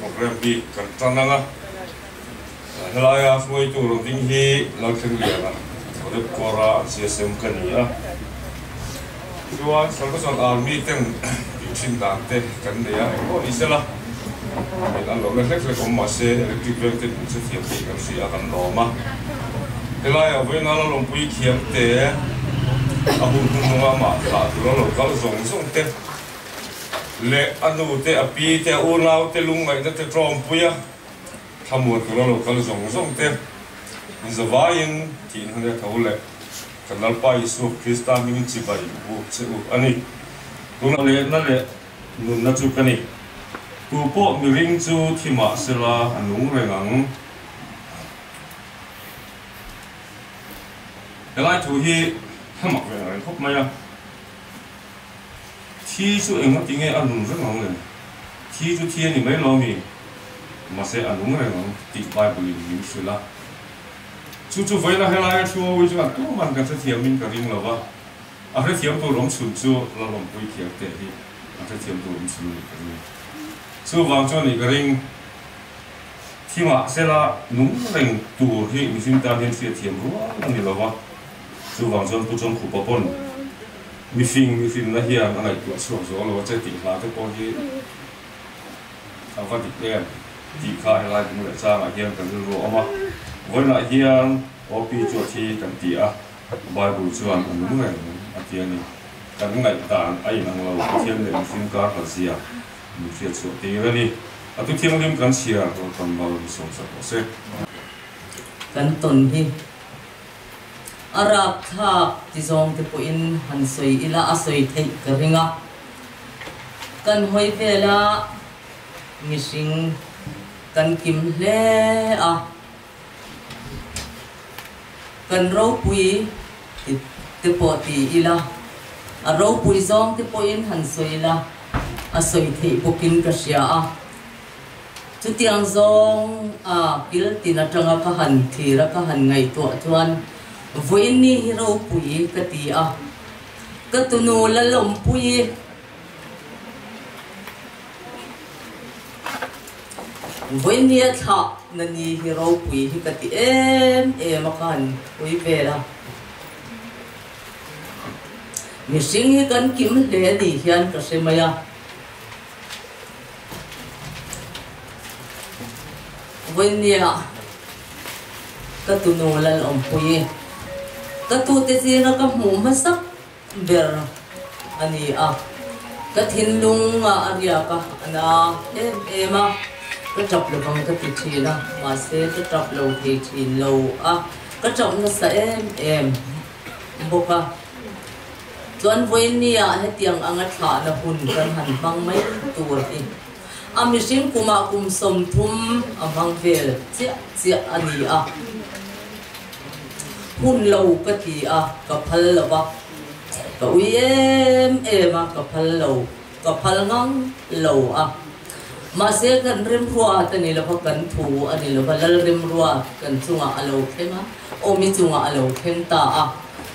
programme hi kan tan ang a. Helaia hruaitu rawn ding hi Lalthlengliana, Rep Kawra an CSM ka ni a. Chuan Salvation Army ten tih thin dan te kan nei a, engpawh ni sela in an lohna hlek hlek awm mahse electric veng ten in hrethiam tih kan hria a kan lawm a. Helaiah vawiin a la lawmpui thiam te, a hun hnuhnunga amah thlah tura lo kal zawng zawng te leh a nu te, a pi te, a unau te lungngaihna te tawmpui a. Thlamuan tura lo kal zawng zawng te inzavaiin thih hnu leh tho leh kan Lalpa Isua Krista hmingin chibai buk che u a ni. Tuna lehna leh nunna chu ka ni. Tu pawh miring chu thi mah sela a nung reng ang. Helai thu hi thlamak ve reng khawp mai a. Thi chu engati nge a nun reng ang le? Thi chu thi a ni mai lo mi? Mahse a nung reng ang tih Bible in min hrilh a. Chu chu vawiina helaia thu awi chuan tuman kan hrethiamin ka ring lo va, a hrethiam tur awm chhun chu Lalawmpui thiam teh hi a hrethiam tur awm chhun a nih ka ring. Chuvang chuan nih ka ring. Thi mahsela nung reng tur hi mihring tan hian hriatthiam rual a ni lo va. Chuvang chuan Pu Chawngkhupa pawn mifing mihrinna hian a ngaihtuah chhuak zawh lo a che tih hla te pawh hi a va dik em tih kha helai bung leh changah hian kan rilru a awm a. Vawiinah hian OP chu a thi kan ti a, Bible chuan a nung reng a ti a ni. Kan ngaihdan a inang lo, Pathian leh mihring kar hlat zia min hriat chhuah tir a ni. A tu thianghlim kan chhiar rawltam bal mi sawmsak rawh se. Kan tawn hi A rapthlak ti zawng te pawhin han sawi ila a sawi theih ka ring a. Kan hawi vela mihring kan kim hle a. Kan ropui ti te pawh ti ila a ropui zawng te pawhin han sawi ila a sawi theih bawkin ka hria a. Chutiang zawng a kil tin atanga ka han thlir a, ka han ngaihtuah chuan vawiin ni hi ropui ka ti a, ka tunu Lalawmpuii vawiin ni a thlah na ni hi ropui hi ka ti em em a, ka han pui vel a. Mihring hi kan kim hle ni hian ka hre mai a. Vawinia ka tunu Lalawmpuii ka tute zinga ka hmuh hmasak ber a ni a, ka thinlungah a riak a, a na em em a, ka tap lovang ka ti thin a, mahse ka tap lo thei thin lo a, ka tap nasa em em bawk a. Chuan vawinia hetiang anga thlahna hun kan han hmang mai tur hi a mihring kumah kum 30 a hmang vel chiah chiah a ni a. Hun lo ka ti a, ka phal lo va, ka ui em em a, ka phal lo, ka phal ngang lo a. Mahse kan remruat a ni lo va, kan thu a ni lo va, Lal remruat kan chungah a lo thleng a, Awmi chungah a lo thleng ta a.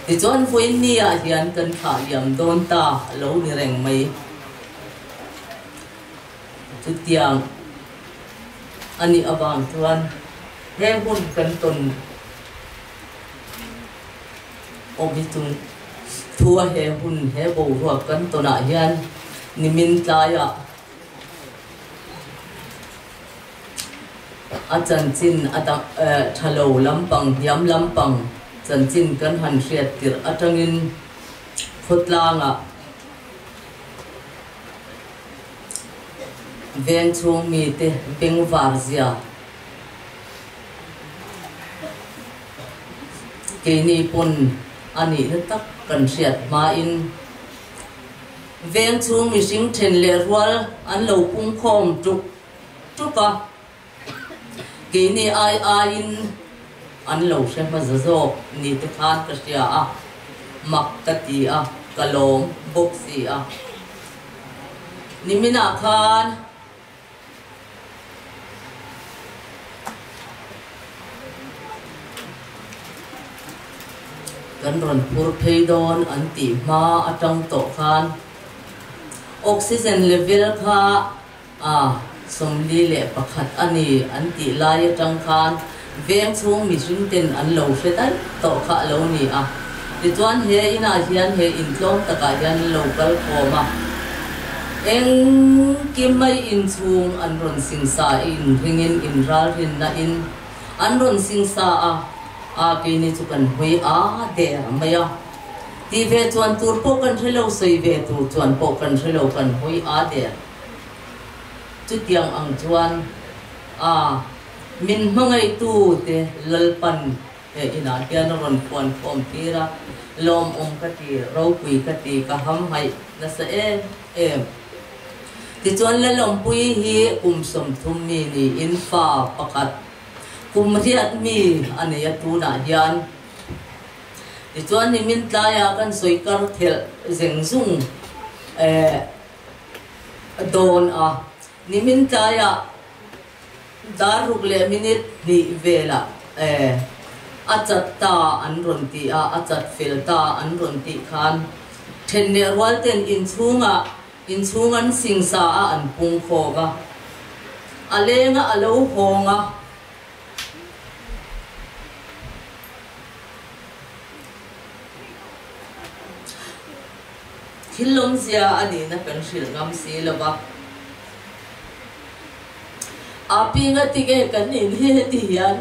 Tichuan vawiin ni ah hian kan thlah liam dawn ta a lo ni reng mai. Chutiang a nih avang chuan he hun kan tawn awmi chung thua he hun he boruak kan tawnah hian nimin tlaiah A chanchin a dang tha lo lampang hniam lampang chanchin kan han hriat tirh atangin khawtlangah veng chhung mite bengvar zia keini pawn a nihna tak kan hriat hmain Veng chhung mihring then leh rual an lo pung khawm tuk tuk a, keini ai aiin an lo hre hmasa zawk ni te khan ka hria a, mak ka ti a, ka lawm bawk si a. Niminah khan. Kan rawn phur phei dawn an tih hma atang tawh khan oxygen level kha a 41 a ni an tih lai atang khan veng chhung mihring ten an lo hre daih tawh kha a lo ni a. Tichuan he inah hian he intlawm takah hian an lo kal khawm a, engkim mai inchhung an rawn singsa inringin inralrinna in an rawn singsa a, a keini chu kan hawi a der mai a. Tih ve chuan tur pawh kan hre lo, sawi ve tur chuan pawh kan hre lo, kan hawi a der. Chutiang ang chuan a min hmangaihtu te Lalpan he inah hian a rawn phuan khawm tir a, lawmawm ka ti, ropui ka ti, ka hamhaih nasa em em. Tichuan Lalawmpuii hi kum 30 mi niin fa pakhat kum riat mi a nei a tunah hian. Tichuan nimin tlaiah kan sawi kar thelh zeng zung eh dawn a, nimin tlaiah dar ruk leh minute hnih velah eh a chat ta an rawn ti a, a chat fel ta an rawn tih khan then leh rual ten inchhungah inchhung an singsa a an pung khawk a, a lenga a lo hawng a. Thil lawmzia a nihna kan hrilh ngam si lo va. A pinga tinge kan in hi heti hian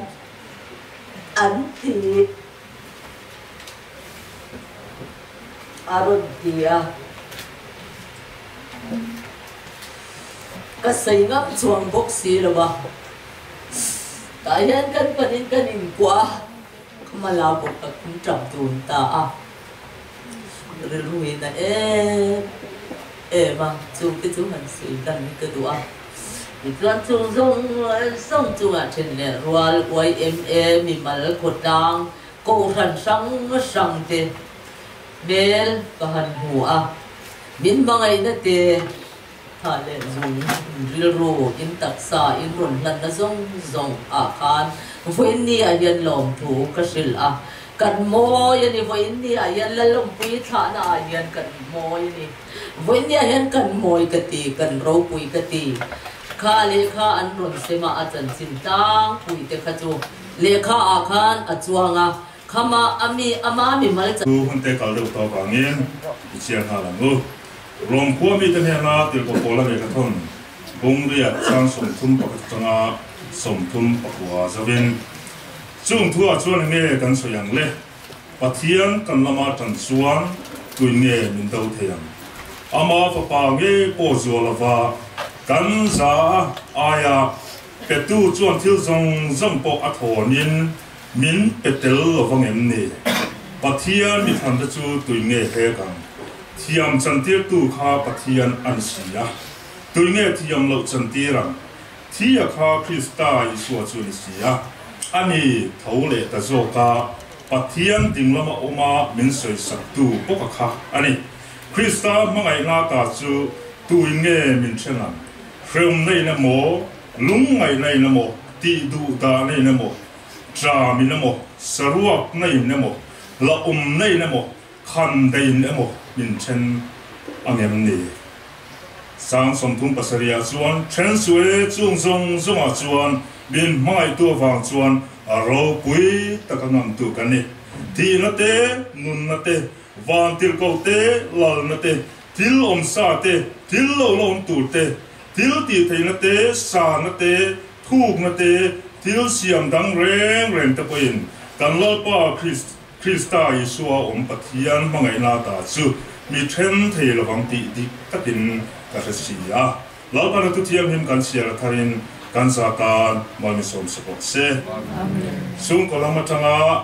an ti a rawn ti a. Ka sawi ngam chuang bawk si lo va. Tah hian kan panin kan inkuah a, ka mala bawk ka khum tap dun ta a. Rilruin a em em a, chungte chu han sawi dan hi ka duh a. Tichuan chung zawng zawng chungah then leh rual YMA mimal khawtlang kohhran hrang hrang te hmel ka han hmu a, min hmangaihna te Tha leh zung rilru in taksa in rawn hlanna zawng zawng ah khan vawiin ni ah hian lawmthu ka hrilh a, kan mawi a ni, vawiin ni ah hian Lalawmpui thlahna ah hian kan mawi a ni, vawiin ni ah hian kan mawi ka ti, kan ropui ka ti. Kha lehkha an rawn sem a, a chanchin tlangpui te kha chu lehkha ah khan a chuang a, khama a mi ama mimal Chu hun te kal deuh tawh avangin i chhiar nghal ang u. Rom khua mite hnena tirhkoh Paula lehkha thawn bung riat chang 31 atanga 34 zovin, Chung thuah chuan enge kan sawi ang le? Pathian kan lama tan chuan tuin nge min do thei ang? Ama fapa nge pawh zual lova kan za aia petu chuan thil zawng zawng pawh a thawnin min pe tel lova ngem ni? Pathian mithante chu tuin nge hek ang? Thiam chantirtu kha Pathian a ni si a, tui nge thiam loh chantir ang? Thia kha Krista Isua chu a ni si a, a ni tho leh ta zawk a, Pathian ding lama awma min sawisaktu bawka kha a ni. Krista hmangaihna ta chu tui nge min then ang? Hreawm nei na maw, lungngaih nei na maw, tih duh dah nei na maw, ṭam in emaw, saruak nei in emaw, la awm nei in emaw, Khan deiin emaw min then a ngem ni? Sang 37 ah chuan then suh e, chung zawng zawngah chuan min hmangaihtu avang chuan a ropui taka ngamtu kan ni. Thihna te, nunna te, vantirhkoh te, lalna te, thil awmsa te, thil lo la awm tur te, thil tihtheihna te, sahna te, thukna te, thil siam dang reng reng te pawhin kan Lalpa Krist Krista Isua awm Pathian hmangaihna ta chu mi then thei lovang tih dik takin ka hre si a. Lalpana thuthianghlim kan chhiar a tharin kan za tan malmisawm sa bawk se. Chhungkaw lam atanga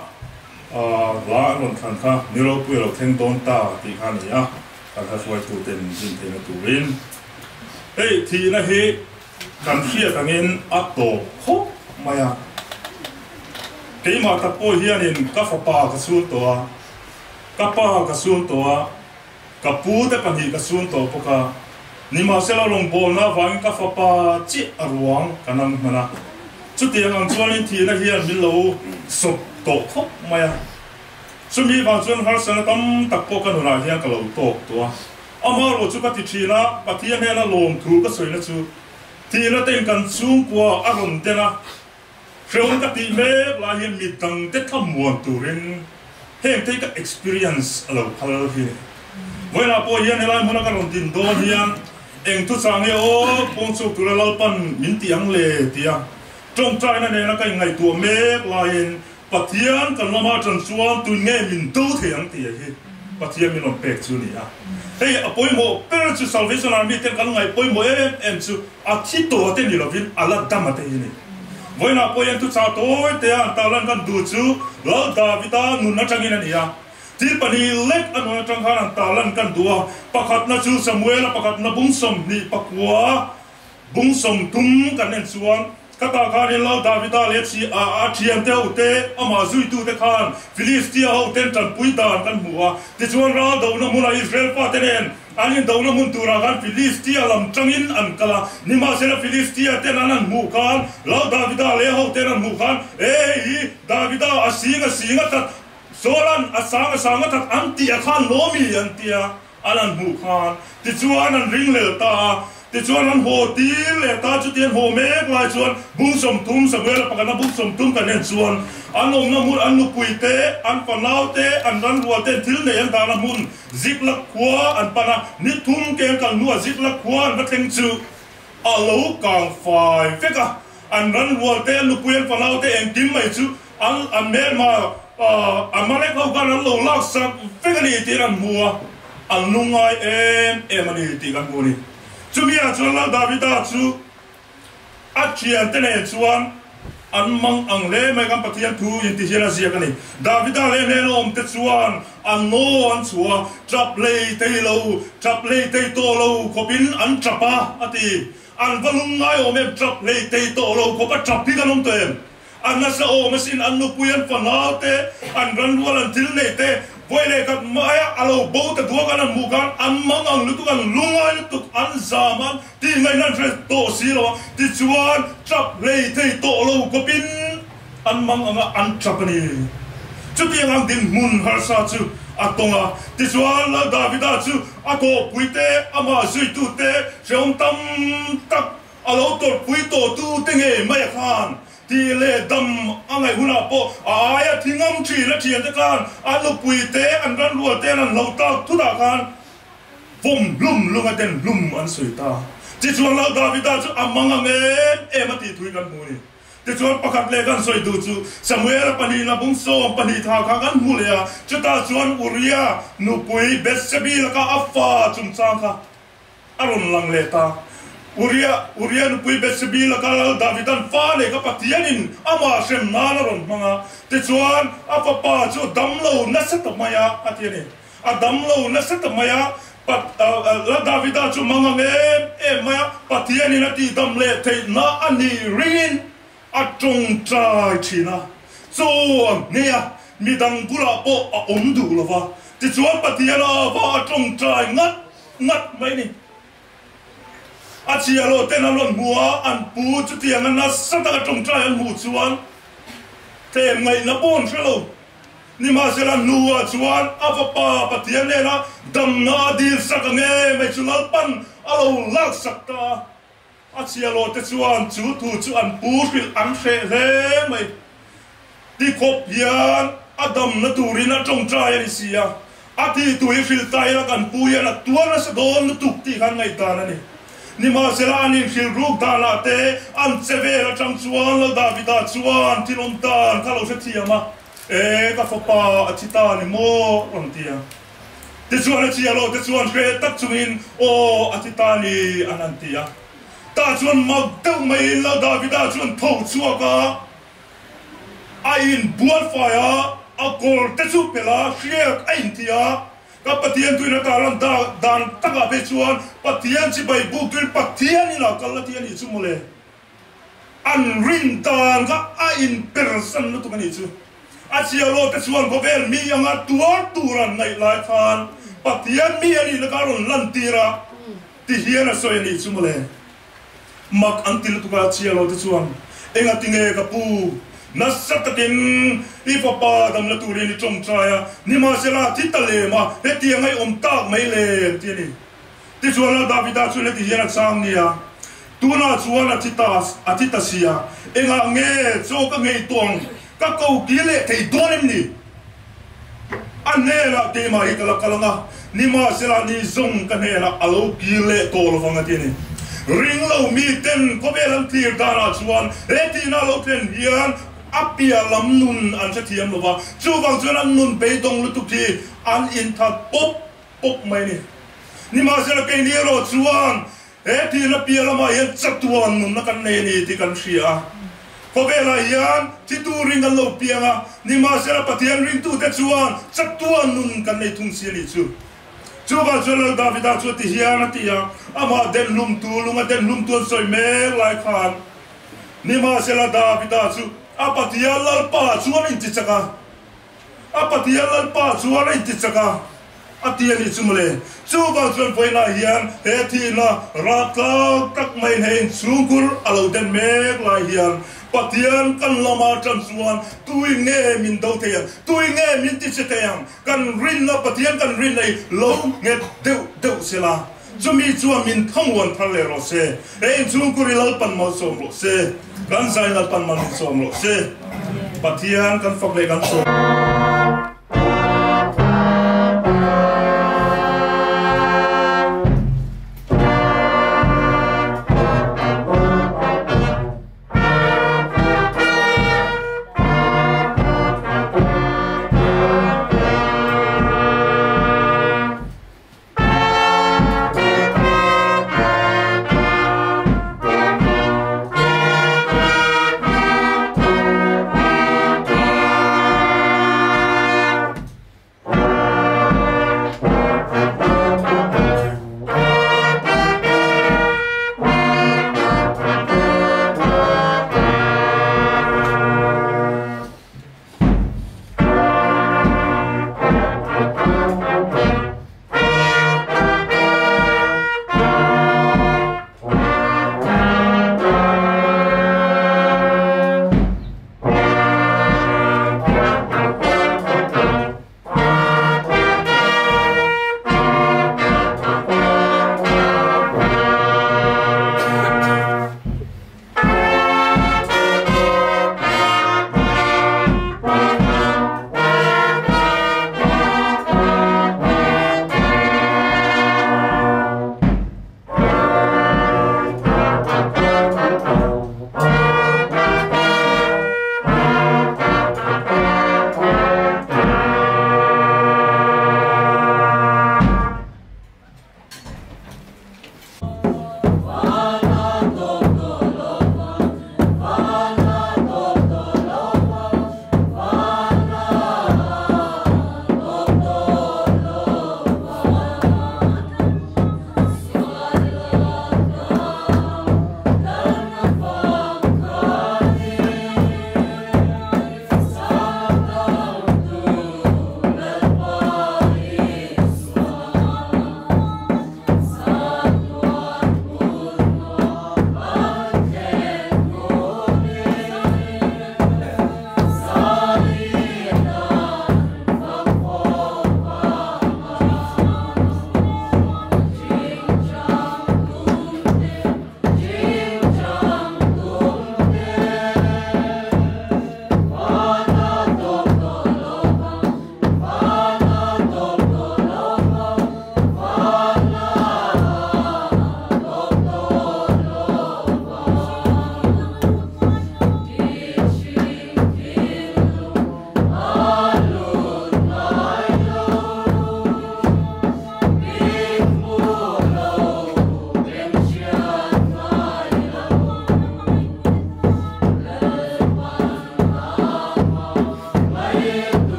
hla an rawn thlan kha ni ropui a lo thleng dawn ta tih kha a ni a, kan hla hruaituten din theihna turin hei thihna hi Kan hriat angin a tawp khawp mai a. Keimah tak pawh hianin ka fapa ka sun tawh a, ka pa ka sun tawh a, ka pu te pahnih ka sun tawh bawk a. Nimahsela rawngbawlna avangin ka fapa chiah a ruang ka nang hman a. Chutiang ang chuanin thihna hian min lo sawp tawh khawp mai a. Chumi vang chuan harsatna tam tak pawh ka nunah hian ka lo tawk tawh a. Amaherawhchu ka ti thin a, Pathian hnena lawmthu ka sawina chu Thihna tein kan chhungkua a rawn den a, hrehawm ka tih mek lai hian mi dangte thlamuan turin heng te hi ka experience a lo phal hi ni. Vawiinah pawh hian helai hmuna ka rawn din dawn hian eng thuchang nge aw pawng chhuak tura Lalpan min ti ang le tia tawngtaina nena ka inngaihtuah mek laiin Pathian kan lama ṭan chuan tun nge min do thei ang tih hi Pathian min rawn pek chu a ni a. Hei a pawimawh ber chu Salvation Army ten kan ngaih pawimawh em em chu a thi tawh te ni lovin a la dam a te hi a ni. Vawiinah pawh hian thuchah tawi te a an tarlan kan duh chu Lal Davida nun aṭangin a ni a. Thil pahnih lek a nun aṭang khan an tarlan kan duh a. Pakhatna chu Samuela pakhatna bung 29 Bung 30 kan en chuan, Ka ta khanin Lal Davida leh chi a a thiante hote, amah zuitute khan Filistia hoten tanpui dan kan hmu a. Tichuan ral dohna hmunah Israel fate nen an indohna hmun turah khan Filistia lam tangin an kal a. Nimahsela Filistia ten an han hmuh khan, Lal Davida leh hoten an hmuh khan, Ei, Davida a sing a sing a that, Saul-an a sang a sang a that an tih a khan lawmi an ti a. An han hmuh khan tichuan an ring lel ta a, tichuan an haw tir leh ta. Chuti an haw mek lai chuan bung 30, Samuela pakhatna bung 30 kan en chuan an awmna hmun, an nupui te, an fanau te, an ranrual ten thil nei an dahna hmun Ziklag khua an pan a, ni thum ken kal hnuah Ziklag khua an va thleng chu a lo kang fai vek a, an ranrual te, an nupui, an fanau te engkim mai chu An an hmelma Amalek ho khan an lo laksak vek a ni tiin an hmu a, an lungngai em em a ni tih kan hmu a ni. Chumi ah chuan Lal Davida chu a thiante nen chuan an mang ang hle mai, kan Pathian thu in ti hian a ziak a ni. Davida leh hnena awmte chuan an naw an chhuah a, tap hlei thei lo, tap hlei thei tawh lo khawpin an tap a, a ti. An va lungngai awm em, tap hlei thei tawh lo khawp a tap hi kan awm tawh em? A nasa awm asin, an nupui, an fanau te, an ranrual, an thil nei te, vawi leh khat maia a lo bo ta duak an han hmuh khan an mang ang lutuk, an lungai lutuk, an zam an tih ngaihna an hre tawh si lo a, tichuan tap hlei thei tawh lo khawpin an mang anga an tap a ni. Chutiang ang dinhmun harsa chu a tawng a, tichuan Lal Davida chu a thawhpui te, amah zuitu te hrehawm tam tak, A lo tawrhpui tawh tu te ngei mai a khan tih leh dam a ngaih hunah pawh a aia thi ngam thin a thiante khan an nupui te an ranrual ten an hlo tak thutah khan vawm hlum lunga ten hlum an sawi ta. Tichuan Lal Davida chu a mang ang em em a tih thui kan hmu a ni. Tichuan pakhat leh kan sawi duh chu Samuela pahnihna bung 12 thla kha kan hmu leh a, chutah chuan Uria nupui Bethsebi laka a fa chungchang kha A rawn lang leh ta. Uria, Uria nupui Bethsebi laka Lal Davida'n fa nei kha Pathianin amah hrem nan a rawn hmang a. Tichuan, a fapa chu a dam lo nasa ta mai a, a ti a ni. A dam lo nasa ta mai a, Pat, Lal Davida chu mang ang em em mai a, Pathianin a tihdam leh theihna a nih ringin a tawngtai thin a. Chaw a hne a, midang bulah pawh a awm duh lo va. Tichuan, Pathian a va a tawngtai ngat Ngat mai ni. A chhia lo ten an rawn hmu a, an pu chutiang a nasa taka tawngtai an hmuh chuan tlem ngaihna pawh an hre lo. Nimahsela hnuah chuan a fapa Pathian nena damna a dil sak ang e mai chu Lalpan a lo laksak ta a. A chhia lo te chuan chu thu chu an pu hrilh an hreh hle mai. Ti khawp hian a damna turin a tawngtai a ni si a, a tih tu hi hrilh ta ila kan pu hian a tuar nasa dawn lutuk tih khan ngaihdan a ni. Nimahsela an inhrilh ruk danah te an che vel atang chuan Lal Davida chuan thil awm dan kha lo hrethiam a, E ka fapa a thi ta ni maw? rawn ti a. Tichuan a chhia lo te chuan hreh tak chungin, Aw, a ti ta ni, an han ti a. Tah chuan mak deuh maiin Lal Davida chuan tho chhuak a, a inbual fai a, a kawr te chu pelh a, hriak a inti a. Ka Pathian tuin a tarlan dan takah phei chuan Pathian chibai buk tuin Pathian inah kal a ti a nih chu mawle. An rin dan kha a inpersan lutuk a nih chu. A chialo te chuan khawvel mi anga tuar tur an ngaih lai khan Pathian mi a nihna kha a rawn lantir a, ti hian a sawi a nih chu mawle. Mak an ti lutuk a, chialo te chuan, Enga tinge ka pu, nasa takin i fapa damna turin i tawngtai a, nimahsela thi ta lem a, hetiang a i awm tak mai le, an ti a ni. Tichuan Lal Davida chuan heti hian a chang nia. Tunah chuan a thi ta, a thi ta sia. Engah nge chaw ka ngei tawh ang? Ka ko kir leh thei dawn em ni? A hnenah keimah hi ka la kal ang a, nimahsela ni zawng ka hnenah a lo kir leh tawh lo vang a ti a ni. Ring lo miten khawvel an thlir danah chuan he tihna a lo thlen hian a piah lam nun an hrethiam lo va, chuvang chuan an nun beidawng lutuk hi an inthat pawp pawp mai a ni. Nimahsela keini erawh chuan He thihna piah lamah hian chatuan nunna kan nei a ni tih kan hria a. Khawvelah hian thi turin kan lo piang a, nimahsela Pathian ringtute chuan chatuan nun kan nei thung si a nih chu. Chuvang chuan Lal Davida chu ti hian a ti a, amah denhlumtu, lunga denhlumtu an sawi mek lai khan, nimahsela Davida chu a Pathian Lalpa chuan a intichak a. A Pathian Lalpa chuan a intichak a, a ti a nih chu mawle. Chuvang chuan vawiinah hian he thihna râtlâk tak maiin he inchhungkhur a lo den mek lai hian Pathian kan lama ṭan chuan tuin nge min do thei ang, tuin nge min tichhe thei ang? Kan rinna, Pathian kan rinna hi lo nghet deuh deuh sela, chumi chuan min thamuan thar leh rawh se. He inchhungkhur hi Lalpan malsawm rawh se. Kan zai Lalpan mal min sawm rawh se. Pathian kan fak leh kan sawm.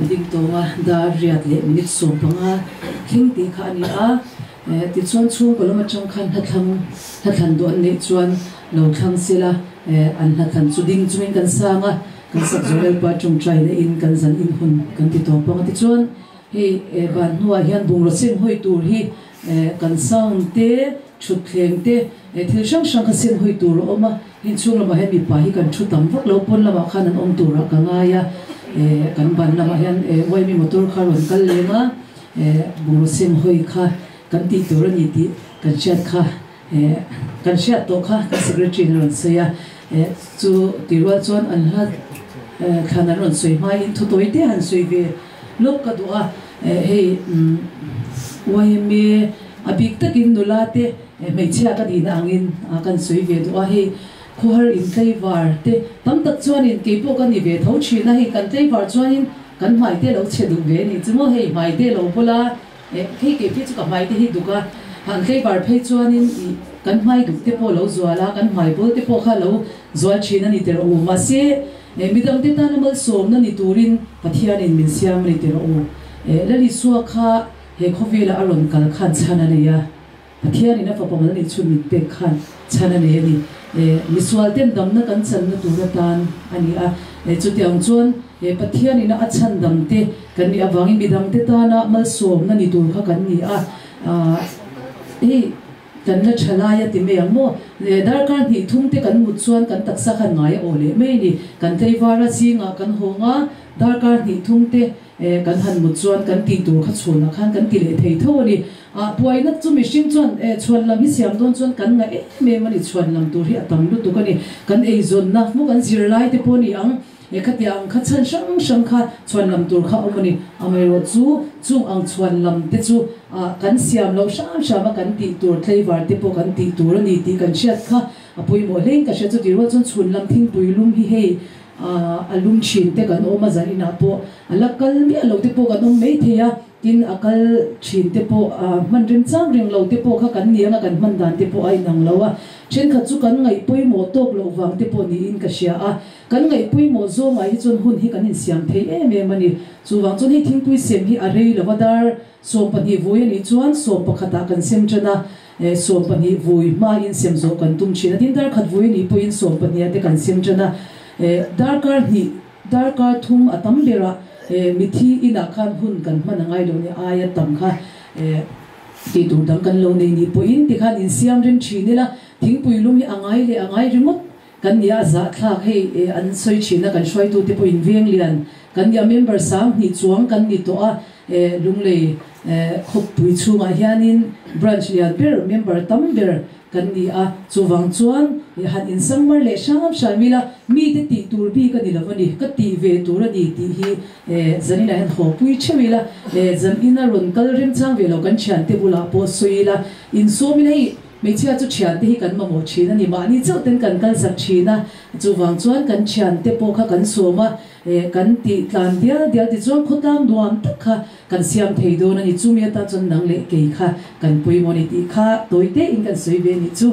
kan ding tawng a, dar riat leh minute 15 thleng tih kha a ni a. Tichuan chhungkaw lam atang khan hnathlang hnathlan duh an neih chuan lo thlang sela, an hnathlan chu ding chungin kan sang a, kan sak zawh Lalpa tawngtai na in kan zan in hun kan ti tawp ang a. Tichuan hei ban hnuah hian bungraw sen hawi tur hi kan sound te, thutthleng te, thil hrang hrang kha sen hawi tur a awm a. Inchhung lamah hian mipa hi kan thu tam vak lo, pawn lamah khan an awm turah ka ngai a, kan ban lamah hian Uaimi motor kha rawn kal leng a, bungraw sem hawi kha kan tih tur a ni tih kan hriat kha, kan hriat tawh kha kan secretary in a rawn sawi a, chu tih rual chuan an hla thlan an rawn sawi hmain thu tawi te han sawi ve lawk ka duh a, hei Uaimi a bik takin nula te Hmeichhia ka nihna angin kan sawi ve duh a, hei khawhar in tlaivar te tam tak chuanin keipawh ka ni ve tho thin a, hei kan tlaivar chuanin kan hmai te lo chhe duh ve a nih chu maw, hei hmai te lo bawlh a, hei kei phei chu ka hmai te hi duk a, han tlaivar phei chuanin ih kan hmai duk te pawh lo zual a, kan hmai bawl te pawh kha lo zual thin a ni teh rawh u, mahse midang te tana malsawmna ni turin Pathianin min siam a ni teh rawh u, Lalisua kha he khawvela a rawn kal khan chhan a nei a. Pathianin a fapa mal nih chhun min pek khan chhan a nei a ni. Misual ten damna kan channa tur atan a ni a. Chutiang chuan Pathianin a chhan dam te kan nih avangin midang te tana malsawmna ni tur kha kan ni a. Hei kan la tha lai a ti mai ang maw? Darkar hnih thum te kan mut chuan kan taksa khan ngai a aw leh mai a ni. Kan tleivara zingah kan hawng a, darkar hnih thum te Kan han mut chuan kan tih tur kha chhunah khan kan ti leh thei tho a ni. Ah, buaina chu mihring chuan chhuan lam hi siam dawn chuan kan ngah em em a ni. Chhuan lam tur hi a tam lutuk a ni. Kan eizawnna hmu kan zirlai te pawh a ni ang. Khatiang ang kha chhan hrang hrang kha chhuan lam tur kha a awm a ni. Amaherawh chu chung ang chhuan lam te chu kan siam loh hram hram a kan tih tur tlaivar te pawh kan tih tur a ni tih kan hriat kha a pawimawh hlein ka hria. Chutih rual chuan chhun lam thingpui lum hi hei A lum thin te kan awm a, zan inah pawh a la kal miah lo te pawh kan awm mai thei a, tin a kal thin te pawh hman remchang reng lo te pawh kha kan ni ang a, kan hman dan te pawh a inang lo a, thenkhat chu kan ngaih pawimawh tawk loh vang te pawh niin ka hria a, kan ngaih pawimawh zawngah hi chuan hun hi kan insiam thei em em a ni. Chuvang chuan hei thingpui sem hi a rei lo a, dar 12 vui a nih chuan 11 ah kan sem tan a, 12 vui hmain sem zawh kan tum thin a, tin darkhat vui a nih pawhin 12 ah te kan sem tan a, darkar hnih, darkar thum a tam berah mithi inah khan hun kan hman a ngai lo nia, aia tam kha tih tur dang kan lo nei nih pawhin tikhan insiam rem thin ila, thingpui lum hi a ngai leh a ngai ringawt kan nia, a zahthlak hei an sawi thin a, kan hruaitute pawhin veng lian kan nia, member 2000 chuang kan ni tawh a, Lunglei khawpui chhungah hianin branch lian ber, member tam ber kan ni a, chuvang chuan han insangmar leh hram hram ila, mite tih tur bik a ni lo a ni, ka tih ve tur a ni tih hi zaninah hian hawpui theuh ila, zanina rawn kal remchang ve lo kan thiante bulah pawh sawi ila, insawm ila hei Hmeichhia chu thiante hi kan mamawh thin a ni, mahni chauh ten kan kal zak thin a, chuvang chuan kan thiante pawh kha kan sawm a, Kan tih tlan dial dial tichuan khawtlang nuam tak kha kan siam thei dawn a ni. Chumi atan chuan nang leh kei kha kan pawimawh a ni tih kha tawi tein kan sawi ve a nih chu.